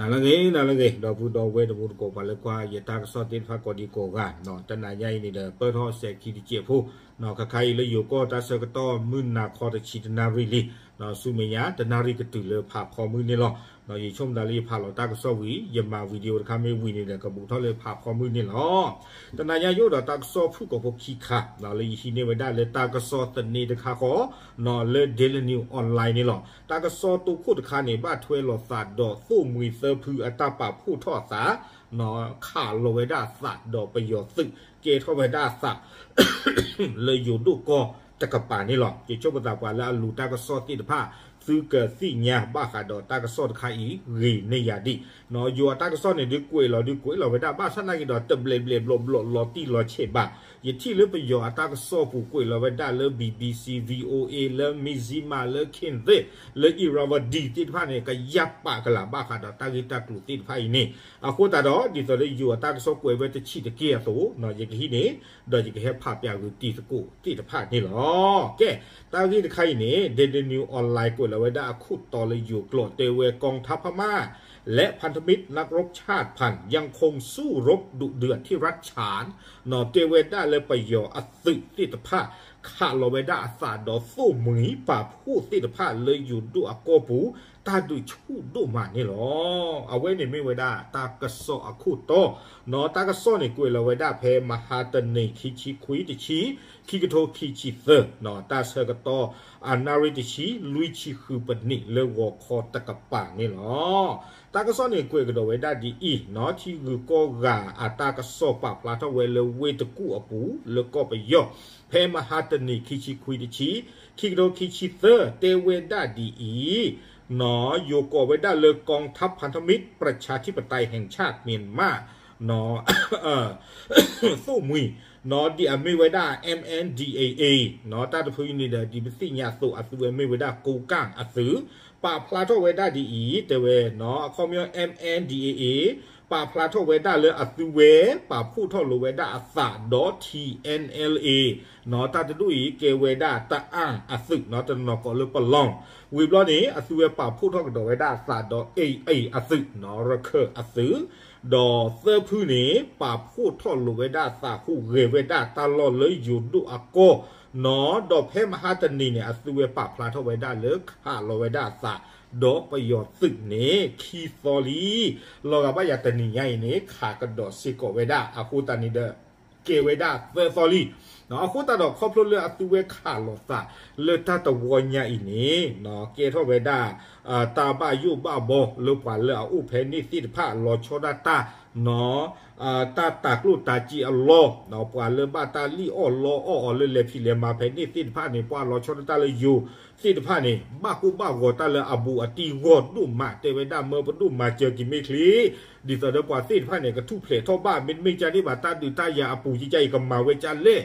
နၤလၢအဂ့ၤ နၤလၢအဂ့ၤ ဒီပုၢ်ဒီဝဲၢ်တံၤသကိး ပှၤလၢကွၢ်ယတၢ်ကစီၣ်သ့ၣ်တဖၣ်ကိးဒံကိးဂၤ, တနၤညါအံၤန့ၣ်ဒီး ပၢၢ်ထီၣ်စဲးခံတစဲးဖိ, ခါခါအံၤလၢယိၤကီၢ်တၢ်ဆၢကတီၢ်မုၢ်နၤခီတဆံတနၣ်ရံၣ်လံ, ဆူမဲာ်ညါတနၣ်ရံၣ်ကတုၤလၢဖးဖီမုၢ်န့ၣ်လီၤ. ယဆိကမိၣ်သးလၢယဖးလီၤတၢ်ကစီၣ်ဝံၤ ယမၤ video တခါမ့ၢ်ဝံၤန့ၣ်ဒီး ကဘူးထီၣ်လၢဖးဖီမုၢ်န့ၣ်လီၤ. တနၤညါယအိၣ်ဒီးတၢ်ကစီၣ်ဖုၣ်ကိာ်ဖိခံခါ, လၢယဟံးန့ၢ်ဝဲဒၣ်လၢတၢ်ကစီၣ်သန့တခါဃီ, လၢ Daily News Online န့ၣ်လီၤ. တၢ်ကစီၣ်တိခိၣ်တခါန့ၣ် ဘၣ်ထွဲလိာ်သးဒီးသိၣ်မှံၤသၢဖုအတၢ်ပာ်ဖှိၣ်ထီၣ်အသး, ခးလီၤဝဲဒၣ်အသးဒီးပယီၤသုး ကဲထီၣ်ဝဲဒၣ်အသး လၢယိၤဒိၣ်ကီၢ်တကပၤန့ၣ်လီၤ. ယဆိကမိၣ်သးပှၤလၢအလူၤတၢ်ကစီၣ်သ့ၣ်တဖၣ် သုကသ့ၣ်ညါဘၣ်ဃးဒီးတၢ်ကစီၣ်တခါအံၤဂ့ၤန့ၢ်ယၤဒံး, ယိၤအတၢ်ကစီၣ်န့ၣ် ဒုးကွဲးလီၤ ဒုးကွဲးလီၤဝဲဒၣ် ဘၣ်ဆၣ်နာ်က့ဒီးတဘျဲးဘျဲးဘျီးဘျီးလီၤတံၢ်လီၤဆဲးဘၣ်. ယထံၣ်လၢပယီၤအတၢ်ကစီၣ်ပူၤကွဲးလီၤဝဲဒၣ်လၢ BBC VOA လၢ Mizzima လၢ Khenkith လၢ Irrawaddy သ့ၣ်တဖၣ်န့ၣ် ကယၢ်ပာ်ကလာ်ဘၣ်ဃးဒီးတၢ်ဂ့ၢ်တၢ်ကျိၤသ့ၣ်တဖၣ်အံၤန့ၣ်, အဃိသတးဒီး ဒ်သိးလၢယိၤအတၢ်ကစီၣ်ကွဲးဝဲတဆံးတက့ၢ်အသိး, ယကဟံးန့ၢ် ဒီးယကဟဲဖးပၠးဂုာ်တံၤသကိးသ့ၣ်တဖၣ်န့ၣ်လီၤ. ကဲ, တၢ်ဂ့ၢ်တခါအံၤန့ၣ် Daily News Online ကွဲးလီၤဝဲဒၣ်အခိၣ်တီလၢယိၤကျိာ် တဲဝဲ กองทัพพม่า และพันธมิตรนักรบชาติพันธุ์ยังคงสู้รบดุเดือดที่รัฐฉาน တဲဝဲဒၣ်လၢပယီၤအသုးသ့ၣ်တဖၣ် ခးလီၤဝဲဒၣ်အသးဒီးသိၣ်မှံၤပာ်ဖှိၣ်သ့ၣ်တဖၣ်လၢယိၤဒိၣ်အကီၢ်ပူၤ တၢ်ဒုးဆူၣ်ဒိၣ်မးန့ၣ်လီၤ. အဝဲန့ၣ်မ့ၢ်ဝဲဒၣ်တၢ်ကစီၣ်အခိၣ်တီ, တၢ်ကစီၣ်န့ၣ်ကွဲးလီၤဝဲဒၣ်ဖဲမဟါတနံၤ ခံဆံခွံတဆံ, ခံကထိခံဆံသၢ, တၢ်ဆၢကတီၢ် အနၣ်ရံၣ်တဆံ လွံၢ်ဆံဃုပနံးလၢဂီၤခီတကပၤန့ၣ်လီၤ. တၢ်ကစီၣ်န့ၣ်ကွဲးကဒီးဝဲဒၣ်ဒ်အံၤ, ထံဂုၤကီၢ်ဂၤအတၢ်ကစီၣ်ပာ်ဖျါထီၣ်ဝဲလၢဝ့ၢ်တကူၣ်အပူၤ လၢကီၢ်ပယီၤ, ဖဲမဟါတနံၤ ခံဆံခွံတဆံ, ခံကထိခံဆံသၢ တဲဝဲဒၣ်ဒ်အံၤ, ယိၤကိးဝဲဒၣ်လၢ กองทัพพันธมิตรประชาธิปไตยแห่งชาติเมียนมา သိၣ်မှံၤ, ဒ်အမ့ၢ်ဝဲဒၣ် MNDAA, တၢ်တဖုအံၤန့ၣ်ဒီး ဒ်ပသ့ၣ်ညါအသိး အသုဝဲမ့ၢ်ဝဲဒၣ်ကိးကၢ်အသုး, ပာ်ဖျါထီၣ်ဝဲဒၣ်ဒ်အံၤ, တဲဝဲ, အခီပညီ MNDAA ပာ်ဖျါထီၣ်ဝဲဒၣ်လၢအသုဝဲပာ်ဖှိၣ်ထီၣ်လိာ်ဝဲဒၣ်အသးဒီး TNLA, တၢ်တဒူၣ်အံၤကဲဝဲဒၣ်တအၣ်အသုး တနီၤကိးလၢပလီၢ်, ဝံၤဘျီန့ၣ် အသုဝဲပာ်ဖှိၣ်ထီၣ်ကဒီးဝဲဒၣ်အသးဒီး AA အသုး, ရခၢၣ်အသုး, ဒီးသၢဖုန့ၣ် ပာ်ဖှိၣ်ထီၣ်လိာ်ဝဲဒၣ်အသးဟူးဂဲၤဝဲဒၣ်တၢ်လီၢ်လၢယိၤဒိၣ်အကီၢ်, ဒီးဖဲမဟါတနံၤန့ၣ် အသုဝဲပာ်ဖျါထီၣ်ဝဲဒၣ်လၢခးလီၤဝဲဒၣ်အသး ဒီးပယီၤသုးန့ၣ် ခံသီလံ, လီၤဂာ်ဘၣ်ယၤတနံၤညါအံၤန့ၣ် ခးကဒီးစ့ၢ်ကီးဝဲဒၣ် အဃိသတးန့ၣ်ဒီး ကဲဝဲဒၣ်သၢသီလံ. အဃိသတးဒီးခီဖျိလၢအသုဝဲခးလီၤသးလၢတၢ်တဝီညါအံၤန့ၣ် ကဲထီၣ်ဝဲဒၣ် တၢ်ဘၣ်ယိၣ်ဘၣ်ဘီလၢပှၤလၢအအိၣ်ဖဲန့ၣ်သ့ၣ်တဖၣ် လီၤဆီဒၣ်တၢ် တၢ်တၤကျိၣ်တၤစ့အလီၢ်, ပှၤလၢဘၣ်တၢ်လံၣ်အီၣ်လီအီၣ်အီၤလၢလဲၤဖံးလဲၤမၤဖဲန့ၣ်သ့ၣ်တဖၣ်န့ၣ် ပှၤလီၤဆီဒၣ်တၢ်လၢယိၤသ့ၣ်တဖၣ်န့ၣ် ဘၣ်ကိၢ်ဘၣ်ဂီၤတၢ်လၢအဘူးအတံၢ်ဂီၢ်ဒိၣ်မး တဲဝဲဒၣ်မၢပဒိၣ်မၤစၢၤက့ၤမ့ၢ်ချ့, ဒ်သိးဒီးပှၤသ့ၣ်တဖၣ်န့ၣ် ကထူၣ်ဖျဲးထီၣ်ဘၣ် မ့တမ့ၢ်ကန့ၣ်ဘၣ်တၢ်ဒုးတၢ်ယၤအပူၤကကဲအံၤ ကမၤဝဲကလဲၣ်,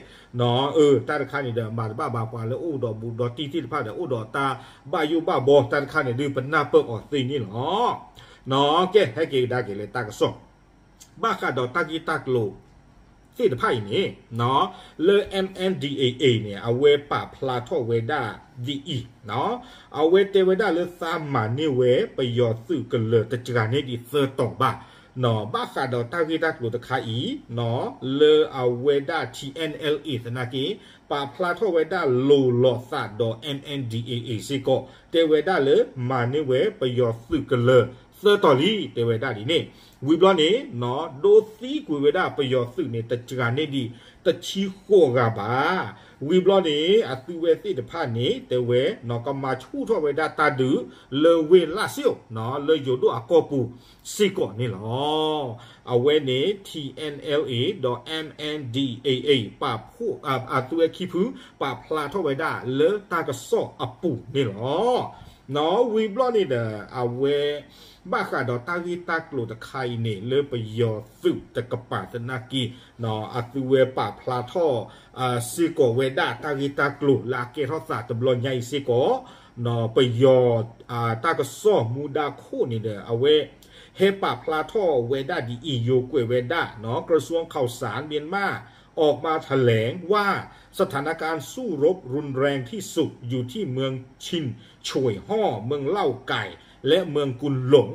တၢ်တခါန့ၣ်ဒီး မၤတဘၣ်ဘၣ် ပှၤလၢအိၣ်ဒီးဘူးဒီးတံၢ်သ့ၣ်တဖၣ်ဒီး အိၣ်ဒီးတၢ်ဘၣ်ယိၣ်ဘၣ်ဘီ တၢ်တခါန့ၣ်ဒုးပနၢ်ပၢၢ်အီၤသ့န့ၣ်လီၤ. ကဲ ဟဲက့ၤကဒါက့ၤလၢတၢ်ကစီၣ် ဘၣ်ဃးဒီးတၢ်ဂ့ၢ်တၢ်ကျိၤသ့ၣ်တဖၣ်အံၤန့ၣ်, လၢ MNDAA န့ၣ် အဝဲပာ်ဖျါထီၣ်ဝဲဒၣ်ဒ်အံၤ, အဝဲတဲဝဲဒၣ်လၢသးမၤန့ၢ်ဝဲပယီၤသုးကလၢၤတစှၤန့ၢ်ဒံးသၢတီၤဘၣ်, ဘၣ်ဃးဒီးတၢ်ဂ့ၢ်တၢ်ကျိၤတခါအံၤ, လၢအဝဲဒၣ် TNLA သနာ်က့ ပာ်ဖျါထီၣ်ဝဲဒၣ်လိၤလိာ်သးဒီး MNDAA စ့ၢ်ကီး တဲဝဲဒၣ်လၢမၤန့ၢ်ဝဲပယီၤသုးကလၢၤသၢတီၤလံ တဲဝဲဒၣ်ဒ်န့ၣ်, ဝံၤဘျီန့ၣ် ဒိသံကွံာ်ဝဲဒၣ်ပယီၤသုးန့ၣ် တစှၤန့ၢ်ဒံးတဆံဃိးဂၤဘၣ်. ဝံၤဘျီန့ၣ် အသုဝဲသ့ၣ်တဖၣ်န့ၣ် တဲဝဲ ကမၤဆူၣ်ထီၣ်ဝဲဒၣ်တၢ်ဒုး လၢဝ့ၢ်လၣ်စ့ၣ် လၢယိၤဒိၣ်အကီၢ်ပူၤစ့ၢ်ကီးန့ၣ်လီၤ. အဝဲန့ၣ် TNLA ဒီး MNDAA ပာ်ဖှိၣ် အသုဝဲခံဖု ပာ်ဖျါထီၣ်ဝဲဒၣ်လၢတၢ်ကစီၣ်အပူၤန့ၣ်လီၤ. ဝံၤဘျီန့ၣ်ဒီး အဝဲ ဘၣ်ဃးဒီးတၢ်ဂ့ၢ်တၢ်ကျိၤတခါအံၤန့ၣ် လၢပယီၤသုးတကပၤသနာ်က့ အသုဝဲပာ်ဖျါထီၣ် စ့ၢ်ကီးဝဲဒၣ်တၢ်ဂ့ၢ်တၢ်ကျိၤလၢအကဲထီၣ်သးတဘျီညါအံၤစ့ၢ်ကီး, ပယီၤ တၢ်ကစီၣ်မူဒါခိၣ်န့ၣ်ဒီး အဝဲ ဟဲပာ်ဖျါထီၣ်ဝဲဒၣ်ဒ်အံၤ ယိၤကွဲးဝဲဒၣ် กระทรวงข่าวสารเมียนมาออกมาแถลงว่าสถานการณ์สู้รบรุนแรงที่สุดอยู่ที่เมืองชินชวยฮ่อ เมืองเล่าไก่ และเมืองกุนหลง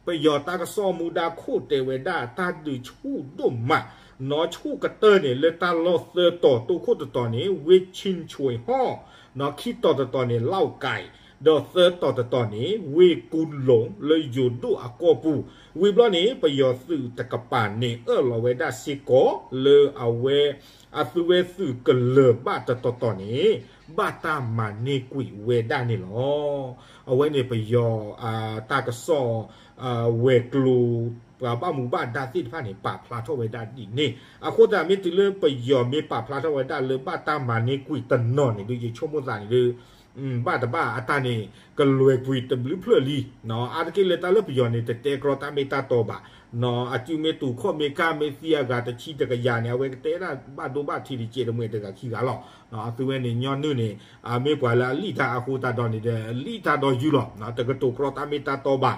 ป ပယီၤတၢ်ကစီၣ်မူဒါခိၣ်တဲဝဲဒၣ် တၢ်ဒုးဆူၣ်ဒိၣ်မး, နီၢ်ဆူၣ်ကတၢၢ်န့ၣ် လၢတၢ်လီၢ်သၢတီၤ တိခိၣ်တတီၤန့ၣ် ဝ့ၢ်ဆ့ၣ်ဆွ့ဟီၣ်, နီၢ်ခံတီၤတတီၤန့ၣ် လီၣ်ကၣ်, ဒီးသၢတီၤတတီၤန့ၣ် ဝ့ၢ်ကူလိာ် လၢယိၤဒိၣ်အကီၢ်ပူၤ, ဝံၤဘျီန့ၣ် ပယီၤသုးတကပၤန့ၣ် အၢၣ်လီၤဝဲဒၣ်စ့ၢ်ကီး လၢအဝဲ အသုဝဲသုးကလၢၤဘၣ်တတီၤတီၤန့ၣ် ဘၣ်တၢ်မၤန့ၢ်ကွံာ်ဝဲဒၣ်န့ၣ်လီၤ. အဝဲန့ၣ်ပယီၤ တၢ်ကစီၣ် ဝဲၤကျိၤ ပှၤဘၣ်မူဘၣ်ဒါသ့ၣ်တဖၣ်န့ၣ် ပာ်ဖျါထီၣ်ဝဲဒၣ်ဒ်န့ၣ်. အဃိသတး မ့ၢ်တုၤလၢပယီၤမ့ၢ်ပာ်ဖျါထီၣ်ဝဲဒၣ်လၢဘၣ်တၢ်မၤန့ၢ်ကွံာ်တနီၤန့ၣ်ဒုး ယဆိကမိၣ်သးန့ၣ်ဒုး ဘၣ်တဘၣ်အတၢ်န့ၣ် ကလွဲၤကွံာ်တဘျုးဖျၢၣ်လံ. အါတက့ၢ်လၢတၢ်လၢပယီၤန့ၣ် တတဲကြီတၢ်မ့ၢ်တၢ်တီဘၣ်. အစုမ့ၢ်တူာ်ခီၣ်မ့ၢ်ကၢ် မ့ၢ်သံအဂၤတဆံတကယၤန့ၣ် အဝဲကတဲဒၣ်ဘၣ်ဒိဘၣ်ထံးတကဲးတမှဲးတဂၤခံဂၤလီၤ. အသုဝဲန့ၣ်ညီနုၢ်န့ၣ် မ့ၢ်ပှၤလၢအလံၣ်တၢ်အဃိသတးဒီးန့ၣ်ဒီး လံၣ်တၢ်ဒီးယုၢ်လီၤ. တကတိၤကြီတၢ်မ့ၢ်တၢ်တီဘၣ်.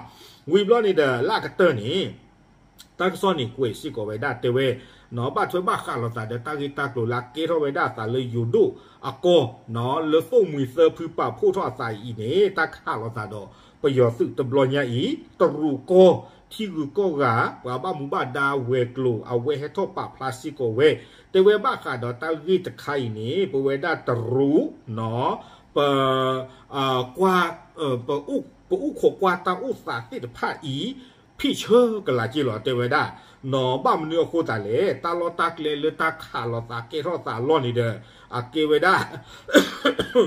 ဝံၤဘျီန့ၣ်ဒီး လၢကတၢၢ်န့ၣ် တၢ်ကစီၣ်န့ၣ်ကွဲးစ့ၢ်ကီးဝဲဒၣ်တဲဝဲ ဘၣ်ထွဲဘၣ်ဃးလိာ်သးဒီးတၢ်ဂ့ၢ်တၢ်ကျိၤလၢအကဲထီၣ်ဝဲဒၣ်အသးလၢယိၤဒိၣ်အကီၢ် လၢသိၣ်မှံၤသၢဖုပာ်ဖှိၣ်ထီၣ်အသးအံၤန့ၣ် တၢ်ကဟးလိာ်သးဒီးပယီၤသုးတဘျီညါအံၤ တရူးကီၢ် ထံဂုၤကီၢ်ဂၤ ပှၤဘၣ်မူဘၣ်ဒါဝဲၤကျိၤ အဝဲဟဲထီၣ်ပာ်ဖျါစ့ၢ်ကီးဝဲ တဲဝဲဘၣ်ဃးဒီးတၢ်ဂ့ၢ်တခါအံၤန့ၣ် ပဝဲဒၣ်တရူး ပ ကွၢ် ပအိၣ်ခိးကွၢ်တၢ်အိၣ်သးသ့ၣ်တဖၣ်အံၤ ဖ့ၣ်ဆၢကလာ်က့လီၤ တဲဝဲဒၣ်. ဘၣ်မနုၤအဃိသတးလဲၣ် တၢ်လီၢ်တၢ်ကျဲလၢတၢ်ခးလိာ်သးကဲထီၣ်သးအလီၢ်န့ၣ်ဒီး အကဲဝဲဒၣ်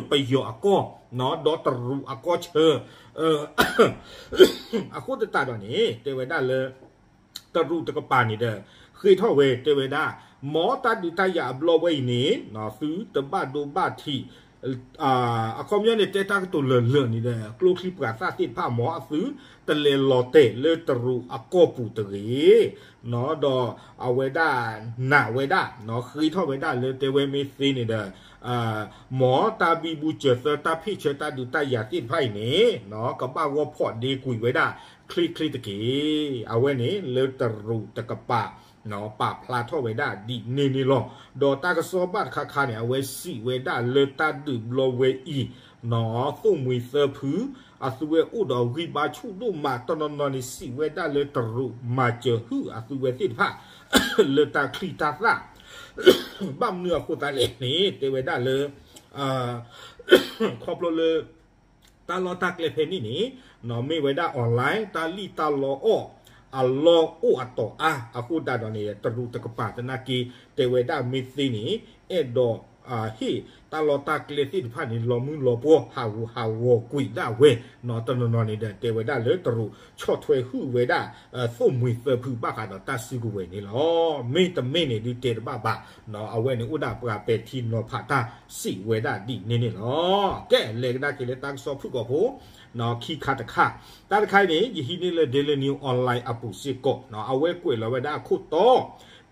ပယီၤအကီၢ် ဒီးတရူးအကီၢ်ဆၢ အဃိသတးဒီးန့ၣ် တဲဝဲဒၣ်လၢ တရူးတကပၤန့ၣ်ဒီး ဃ့ထီၣ်ဝဲတဲဝဲဒၣ် မ်တၢ်ဒုးတၢ်ယၤအဘျီဝဲအံၤန့ၣ် သုတဘၣ်ဒိဘၣ်ထံး အခီပညီန့ၣ် တဲတၢ်ကတိၤလၢာ်လၢာ်န့ၣ်ဒီး ကျိချံပှၤသၣ်သ့ၣ်တဖၣ် မ်အသုတလဲၤလီၤတဲာ်လၢတရူးအကီၢ်ပူၤတဂ့ၤ ဒီးအဝဲဒၣ်နာ်ဝဲဒၣ် ဃ့ထီၣ်ဝဲဒၣ်လၢတဲဝဲမ့ၢ်သ့န့ၣ်ဒီး မ်တၢ်ဘံဘူစၢၤသၢ တၢ်ဖ့ၣ်ဆၢ တၢ်ဒုးတၢ်ယၤသ့ၣ်တဖၣ်အံၤန့ၣ် ကဘၣ်ဂီၢ်ဖီၣ်ဒ့ကွံာ်ဝဲဒၣ် ချ့ချ့တက့ၢ်. အဝဲန့ၣ်လၢတရူးတကပၤ ပာ်ဖျါထီၣ်ဝဲဒၣ်ဒ်န့ၣ်န့ၣ်လီၤ. ဒီးတၢ်ကစီၣ်ဘၣ်တခါခါန့ၣ် အဝဲစံးဝဲဒၣ်လၢတၢ်ဒုးဘျီဝဲအံၤ သိၣ်မှံၤသၢဖု အသုဝဲအိၣ်ဒီးဂံၢ်ဘါဆူၣ်ဒိၣ်မး တနီၤနီၤန့ၣ် စံးဝဲဒၣ်လၢတရူးမၤစၢၤဟုၣ်အသုဝဲသ့ၣ်တဖၣ် လၢတၢ်ချံတၢ်သၣ် ဘၣ်မနုၤအဃိသတးလဲၣ်န့ၣ် တဲဝဲဒၣ်လၢ ခီဖျိလၢ တၢ်လီၢ်တၢ်ကျဲဖဲန့ၣ်န့ၣ် မ့ၢ်ဝဲဒၣ် online တၢ်လံၣ်တၢ်လီအီၣ် အလီၢ်အိၣ်အတီၤအါ အဃိသတးဒီးန့ၣ် တရူးတကပၤသနာ်က့ တဲဝဲဒၣ်မ့ၢ်သ့န့ၣ် အဲၣ်ဒိး ဟ့ၣ်တၢ်လီၢ်တၢ်ကျဲသ့ၣ်တဖၣ်န့ၣ် လီၤမုၢ်လီၤပှီၢ် ဟးဂူာ်ဟးဂီၤကွံာ်ဒၣ်ဝဲ တနီၤနီၤန့ၣ်ဒီး တဲဝဲဒၣ်လၢတရူးဆီၣ်ထွဲဟုၣ်ဝဲဒၣ် သိၣ်မှံၤသၢဖုဘၣ်ဃးဒီးတၢ်စုကဝဲၤန့ၣ်လီၤ. မ့တမ့ၢ်န့ၣ်ဒုးတဲတဘၣ်ဘၣ် အဝဲန့ၣ်အိၣ်ဒၣ်ပှၤပဲာ်ထံနီၤဖးတၢ်စံးဝဲဒၣ်ဒ်န့ၣ်န့ၣ်လီၤ. ကဲ လဲၤကဒါက့ၤလၢတၢ်ကစီၣ်ဖုၣ်ကိာ်ဖိ ခံခါတခါ တၢ်တခါအံၤန့ၣ် ယဟံးန့ၢ်လၢ Daily News Online အပူၤစ့ၢ်ကီး အဝဲကွဲးလီၤဝဲဒၣ်အခိၣ်တီ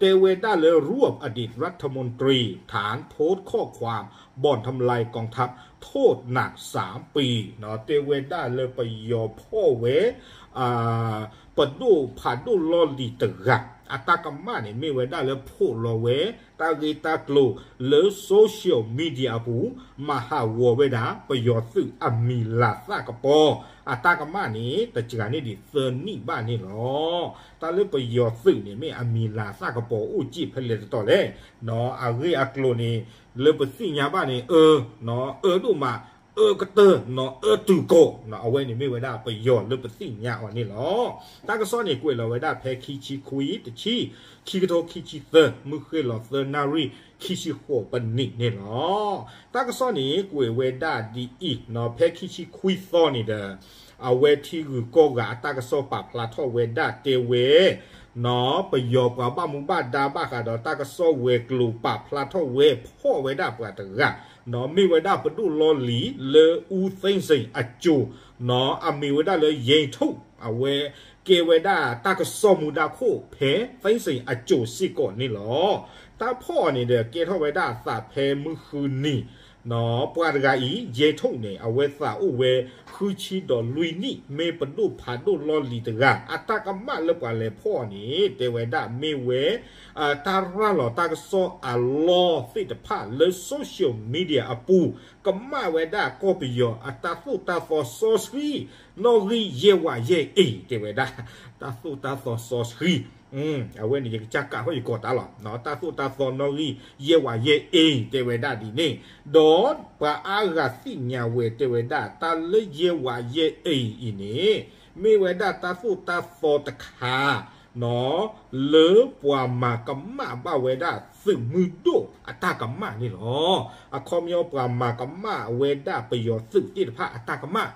တဲဝဲဒၣ်လၢ รวบอดีตรัฐมนตรี ฐานโพสต์ข้อความบ่อนทำลายกองทัพ โทษหนักสามปี တဲဝဲဒၣ်လၢပယီၤဖီၣ်ဝဲ ပဒိၣ်ဖးဒိၣ်လီၢ်လံၤတဂၤ အတၢ်ကမၣ်န့ၣ် မ့ၢ်ဝဲဒၣ်လၢဖိးလီၤဝဲ တၢ်ဂ့ၢ်တၢ်ကျိၤလၢ social media အပူၤ မၤဟးဂီၤဝဲဒၣ် ပယီၤသုးအမံၤလၤသၣ်ကပီၤ အတၢ်ကမၣ်န့ၣ် တစှၤန့ၢ်ဒံးသၢနံၣ်ဘၣ်န့ၣ်လီၤ. တၢ်လၢပယီၤသုးန့ၣ် မ့ၢ်အမံၤလၤသၣ်ကပီၤအိၣ်စ့ၢ်ဖဲလဲၣ်တတီၤလဲၣ် အဂ့ၢ်အကျိၤန့ၣ် လၢပသ့ၣ်ညါဘၣ်န့ၣ် အၢ အၢဒိၣ်မး အၢကတၢၢ် အၢတုၤကိး အဝဲန့ၣ်မ့ၢ်ဝဲဒၣ်ပယီၤလၢပသ့ၣ်ညါအီၤန့ၣ်လီၤ. တၢ်ကစီၣ်န့ၣ် ကွဲးလီၤဝဲဒၣ်ဖဲခံဆံခွံတဆံ ခံကထိခံဆံသၢ မုၢ်ဃ့ၢ်လီၤသၢနၣ်ရံၣ် ခံဆံဃိးပနံးန့ၣ်လီၤ. တၢ်ကစီၣ်န့ၣ် ကွဲးဝဲဒၣ်ဒ်အံၤ ဖဲခံဆံခွံသီန့ၣ်ဒီး အဝဲထံဂုၤကီၢ်ဂၤအတၢ်ကစီၣ်ပာ်ဖျါထီၣ်ဝဲဒၣ်တဲဝဲ ပယီၤပှၤဘၣ်မူဘၣ်ဒါဘၣ်ဃးဒီးတၢ်ကစီၣ်ဝဲၤကျိၤပာ်ဖျါထီၣ်ဝဲဖီၣ်ဝဲဒၣ်ပှၤတဂၤ မ့ၢ်ဝဲဒၣ်ပဒိၣ်လီၢ်လံၤလၢ ဦးသိန်းစိန်အစိၤ အမံၤဝဲဒၣ်လၢ ယဲထိၣ် အဝဲကဲဝဲဒၣ်တၢ်ကစီၣ်မူဒါခိၣ်ဖဲ သိန်းစိန်အစိၤစ့ၢ်ကီးန့ၣ်လီၤ. တၢ်ဖီၣ်အီၤန့ၣ်ဒီး ကဲထီၣ်ဝဲဒၣ်အသးဖဲမုၢ်ဃုနံၤ ပှၤတဂၤအံၤ ယဲထိၣ်န့ၣ် အဝဲသးအိၣ်ဝဲ ဃုဆံဒီးလွံၢ်နံၣ် မ့ၢ်ပဒိၣ်ဖးဒိၣ်လီၢ်လံၤတဂၤ အတၢ်ကမၣ်လၢပှၤလဲၤဖီၣ်အီၤန့ၣ် တဲဝဲဒၣ်မ့ၢ်ဝဲ တၢ်ရၤလီၤတၢ်ကစီၣ်အလီၢ်သ့ၣ်တဖၣ်လၢ social media အပူၤ ကမၣ်ဝဲဒၣ်ကီၢ်ပယီၤအတၢ်သိၣ်တၢ်သီစီဆှံ နီၣ်ဂံၢ်ယဲၢ်ဝးယဲၢ်အ့ၣ် တဲဝဲဒၣ်, တၢ်သိၣ်တၢ်သီစီဆှံ, အဝဲန့ၣ်ယကစၢ်ကးထီၣ်ယကိးတၢ်လီၤ. တၢ်သိၣ်တၢ်သီနီၣ်ဂံၢ်ယဲၢ်ဝးယဲၢ်အ့ၣ် တဲဝဲဒၣ်ဒ်န့ၣ်, ဒီးပှၤအါဂၤသ့ၣ်ညါဝဲ တဲဝဲဒၣ် တၢ်လၢယဲၢ်ဝးယဲၢ်အ့ၣ်အံၤန့ၣ် မ့ၢ်ဝဲဒၣ်တၢ်သိၣ်တၢ်သီတခါ လၢပှၤမၤကမၣ်ဘၣ်ဝဲဒၣ်သုးမုၢ်ဒိၣ်အတၢ်ကမၣ်န့ၣ်လီၤ. အခီပညီပှၤမၤကမၣ်ဝဲဒၣ်ပယီၤသုးသ့ၣ်တဖၣ်အတၢ်ကမၣ်,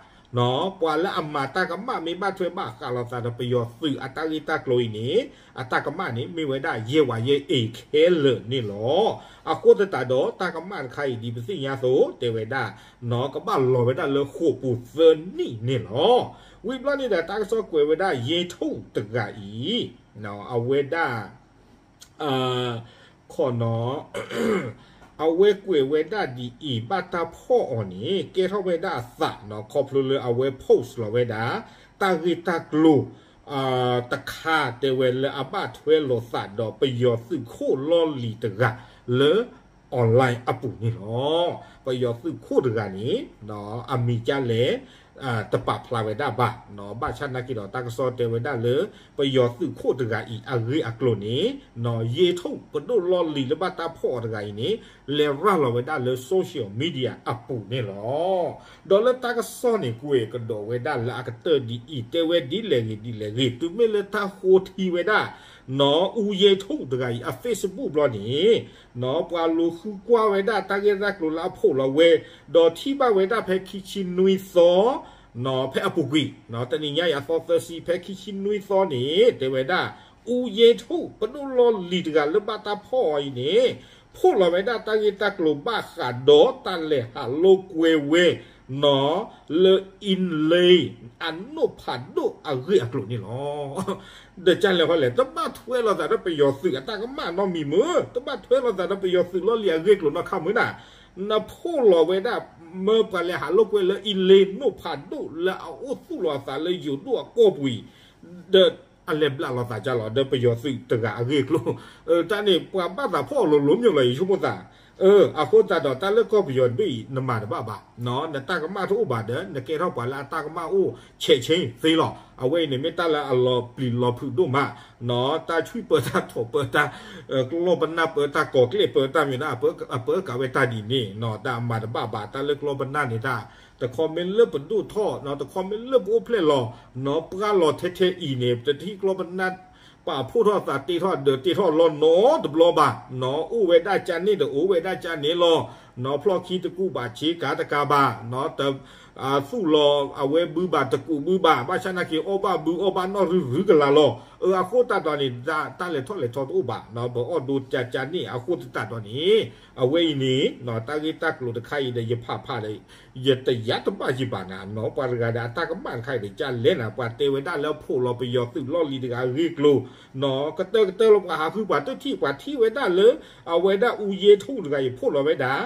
ပှၤလၢအမၤတၢ်ကမၣ်မ့ၢ်ဘၣ်ထွဲဘၣ်ဃးလိာ်သးဒီးပယီၤသုးအတၢ်ဂ့ၢ်တၢ်ကျိၤအံၤန့ၣ် အတၢ်ကမၣ်န့ၣ် မ့ၢ်ဝဲဒၣ်ယဲၢ်ဝးယဲၢ်အ့ၣ်ခဲလၢာ်န့ၣ်လီၤ. အဃိသတးဒီးတၢ်ကမၣ်တခါအံၤဒ်ပသ့ၣ်ညါအသိး တဲဝဲဒၣ် ကဘၣ်လီၤဝဲဒၣ်လၢဃိာ်ပူၤသၢနံၣ်န့ၣ်လီၤ. ဝံၤဘျီန့ၣ်ဒီးတၢ်ကစီၣ်ကွဲးဝဲဒၣ် ယ့ထိၣ်တဂၤအံၤ, အဝဲဒၣ် ခီနီၤ အဝဲကွဲးဝဲဒၣ်ဒ်အံၤ ဘၣ်တၢ်ဖီၣ်အီၤန့ၣ် ကဲထီၣ်ဝဲဒၣ်အသးနီၤ ခီဖျိလၢအဝဲ post လီၤဝဲဒၣ် တၢ်ဂ့ၢ်တၢ်ကျိၤ တခါတဲဝဲလၢအဘၣ်ထွဲလိာ်သးဒီးပယီၤသုးခိၣ်လီၢ်လံၤတဂၤလၢ online အပူၤန့ၣ်လီၤ. ပယီၤသုးခိၣ်တဂၤန့ၣ် အမံၤကၢ်လဲၣ် တပာ်ဖျါဝဲဒၣ်ဘၣ်, ဘၣ်ဆၣ်နာ်က့ဒီးတၢ်ကစီၣ်တဲဝဲဒၣ်လၢ ပယီၤသုးခိၣ်တဂၤအံၤအဂ့ၢ်အကျိၤန့ၣ် ယ့ထိၣ်ပဒိၣ်လီၢ်လံၤလၢဘၣ်တၢ်ဖီၣ်အီၤတဂၤအံၤန့ၣ် လဲၤရၤလီၤဝဲဒၣ်လၢ social media အပူၤန့ၣ်လီၤ. ဒီးလၢတၢ်ကစီၣ်န့ၣ် ကွဲးကဒီးဝဲဒၣ်လၢအကတၢၢ်ဒ်အံၤ တဲဝဲဒ်လဲၣ်ဂ့ၤဒ်လဲၣ်ဂ့ၤ တုၤမ့ၢ်လၢတၢ်ဃိထံဝဲဒၣ် နီၢ်အူယ့ထိၣ်တဂၤအံၤ အ Facebook ဘျီန့ၣ် ပှၤလူၤဃုကွၢ်ဝဲဒၣ်တၢ်ဂ့ၢ်တၢ်ကျိၤလၢအဖီၣ်လီၤဝဲ ဒီးထံၣ်ဘၣ်ဝဲဒၣ်ဖဲခံဆံနွံသီ ဖဲအပူၤကွံာ် တနံၤညါအံၤအသီသၢဆံ ဖဲခံဆံနွံသီန့ၣ် တဲဝဲဒၣ် အူယ့ထိၣ်ပဒိၣ်လီၢ်လံၤတဂၤလၢဘၣ်တၢ်ဖီၣ်အီၤအံၤန့ၣ် ဖီၣ်လီၤဝဲဒၣ်တၢ်ဂ့ၢ်တၢ်ကျိၤဘၣ်ဃးဒီးတၢ်လဲၤဟးလိာ်ကွဲဝဲ နီၢ် လၢ အ့လ့ အနိၣ်ဖးဒိၣ်အဂ့ၢ်အကျိၤန့ၣ်လီၤ. ဒီးကၢ်လဲၣ်ဃီလဲၣ် တဘၣ်ထွဲလိာ်သးဒီးပယီၤသုးအတၢ်ကမၣ်နီတမံၤမ့ၢ် တဘၣ်ထွဲလိာ်သးဒီးပယီၤသုးလီၢ်လံၤအဂ့ၢ်ကျိၤနီတခါမ့ၢ်ဒၣ် နဖီၣ်လီၤဝဲဒၣ် မၢပှၤလဲၤဟးလိာ်ကွဲလၢ အ့လ့ နိၣ်ဖးဒိၣ်လၢအအိၣ်သူၣ်လီၤအသးလၢယိၤဒိၣ်အကီၢ်ပူၤအံၤ ဒီးအလဲၤဘျးလီၤသးကၢ်လီၤ ဒီးပယီၤသုးတဂၤအဂ့ၢ်အကျိၤ တၢ်န့ၣ် ပှၤဘၣ်သးဖီၣ်အီၤလိၤလိၤမ့ၢ်လီၤ ယဆိကမိၣ်သး အဃိသတးဒီး တၢ်လၢကီၢ်ပယီၤတဘ့ၣ်အံၤ နမၤတဘၣ်ဘၣ် နတၢ်ကမၣ်တအိၣ်ဘၣ်ဒီး နကဲထီၣ်ပှၤလၢအတၢ်ကမၣ်အိၣ်ဆဲးဆ့သ့လီၤ. အဝဲအံၤန့ၣ် မ့ၢ်တၢ်လၢအလီၤပျံၤလီၤဖုးဒိၣ်မး တၢ်ဆွံၣ်ပၢတၢ်ထိးပၢတၢ် ကျီၢ်ပနၢ်ပၢတၢ် ကိးကျဲၣ်ပၢတၢ်မ့ၢ်ဒၣ် အပၢအကးဝဲတၢ်ဒ်န့ၣ် တၢ်မၤတဘၣ်ဘၣ် တၢ်လၢကျီၢ်ပနၢ်န့ၣ်တၢ် တခီမ့ၢ်လၢပဒိၣ်ထီၣ် တခီမ့ၢ်လၢပအိၣ်ဖျဲၣ်လီၤ ပှၢ်လီၤထဲထဲအံၤန့ၣ် တထံၣ်ကျီၢ်ပနၢ် ပာ်ဖှိၣ်ထီၣ်သးတ့ထီၣ်ဒၢးတ့ထီၣ်လီၤနီတဘျီဘၣ် အိၣ်ဝဲဒၣ်ကၢ်န့ၣ်ဒီးအိၣ်ဝဲဒၣ်ကၢ်န့ၣ်လီၤ ဖျီၣ်ခံတကူာ်ဘၣ်ဆ့ကၤတကးဘၣ် သူၣ်လီၤအဝဲဘုဘၣ်တကူာ်ဘုဘၣ် ဘၣ်ဆၣ်နာ်က့အီၣ်ဘၣ်ဘုအီၣ်ဘၣ်နီၣ်ရုရုကလာ်လီၤ. အဃိသတးဒီးန့ၣ် တၢ်လဲၤထီၣ်လဲၤထီတအိၣ်ဘၣ် ပအီၣ်ဒိကၢ်ကၢ်န့ၣ် အဃိသတးဒီးန့ၣ် အဝဲအံၤန့ၣ် တၢ်ဂ့ၢ်တၢ်ကျိၤတခါအံၤဒီး ယဖးဖးဒီး ယတယါတဘၣ်ယံၤဘၣ်နၤ ပှၤတဂၤဒီးအတၢ်ကမၣ်တခါအံၤဒီး ကၢ်လဲၣ်နၤ ပှၤတဲဝဲဒၣ်လၢအဖီၣ်လီၤပယီၤသုးလီၢ်လံၤတဂၤအဂ့ၢ်ကျိၤ ကတၢၢ်ကတၢၢ်လၢပှၤဟးဃုပှၤတထံၣ် ပှၤထံၣ်ဝဲဒၣ်လၢ အဝဲဒၣ်အူယ့ထိၣ်တဂၤအံၤဖီၣ်လီၤဝဲဒၣ်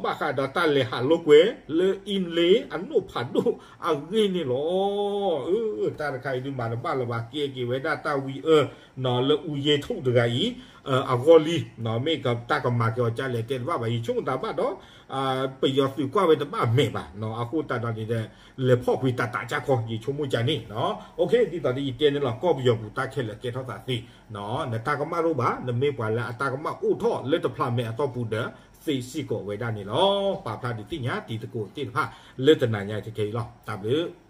ဘၣ်ဃးဒီးတၢ်လဲၤဟးလိာ်ကွဲ လၢအ့လ့အနိၣ်ဖးဒိၣ်အဂ့ၢ်န့ၣ်လီၤ. တၢ်တခါအံၤဒုးမၤတဘၣ်လၢၤဘၣ် ကဲက့ၤဝဲဒၣ်တၢ်ဝံအၢ လၢအူယ့ထိၣ်တဂၤအံၤ အဂီၢ်လံ မ့ၢ်တၢ်ကမၤက့ၤအီၤကၢ်လဲၣ်တဲတဘၣ်ဘၣ် ယဆိကမိၣ်တၢ်ဘၣ်ဒီး ပယီၤသုးကွၢ်ဝဲတဘၣ်မဲာ်ဘၣ် အဃိသတးဒီးန့ၣ်ဒီး လဲၤဖီၣ်ကွံာ်တၢ်တးကၢ်ခီ ယဆိကမိၣ်ကၢ်န့ၣ် ဒ်သိးဒီးယတဲန့ၣ်လီၤ ကီၢ်ပယီၤပူၤတၢ်ခဲလၢာ်ကဲထီၣ်သးသ့ နတၢ်ကမၣ်တအိၣ်ဘၣ် နမ့ၢ်ပှၤလၢအတၢ်ကမၣ်အိၣ်ထီၣ်လၢတဖျးမဲာ်အတီၢ်ပူၤဒီး သ့စ့ၢ်ကီးဝဲဒၣ်န့ၣ်လီၤ. ပာ်ဖျါဒုးသ့ၣ်ညါတံၤသကိးသ့ၣ်တဖၣ် လၢတနၤညါအံၤခဲအံၤလီၤ. တၢ်ဘျုး